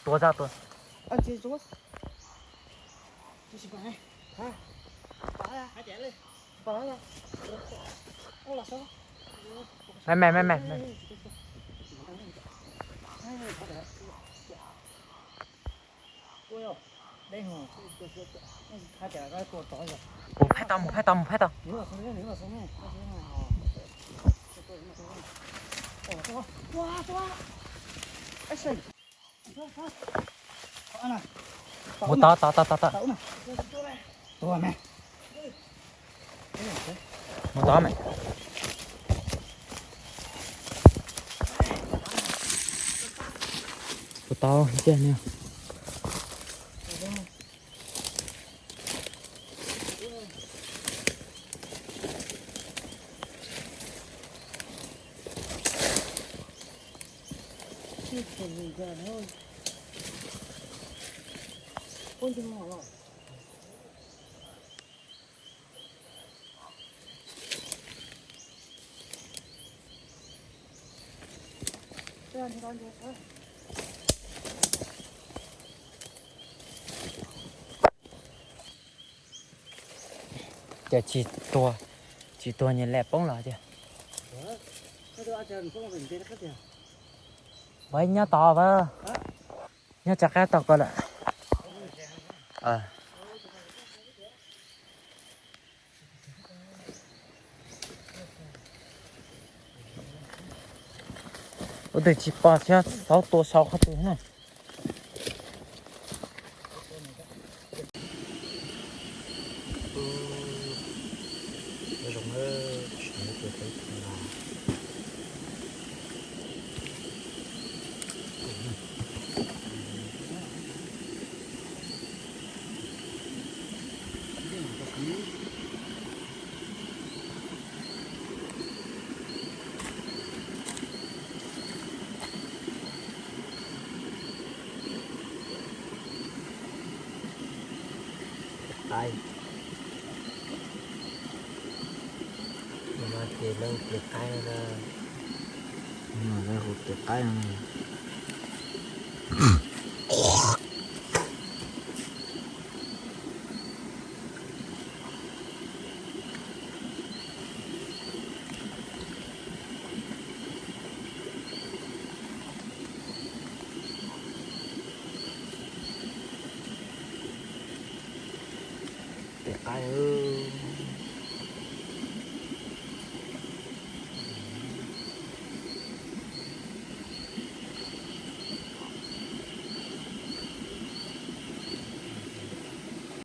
Tua tsa tua. Mej mej mej mej. Mus phaib tau, mus phaib tau, mus phaib tau. Mus tod tod tod tod. Mus tod mej. Mus tod tiag na. Ces tsis tuag, tsis tuag nyias lem poob los tiag. Nyob tod, nyob tso qab tau ko lawm. Ua ntej tsis pom, tsis xauv tua sau qhov twg na. Qaib. No ces lawv hu tus qaib no. Lawv hu tus qaib no.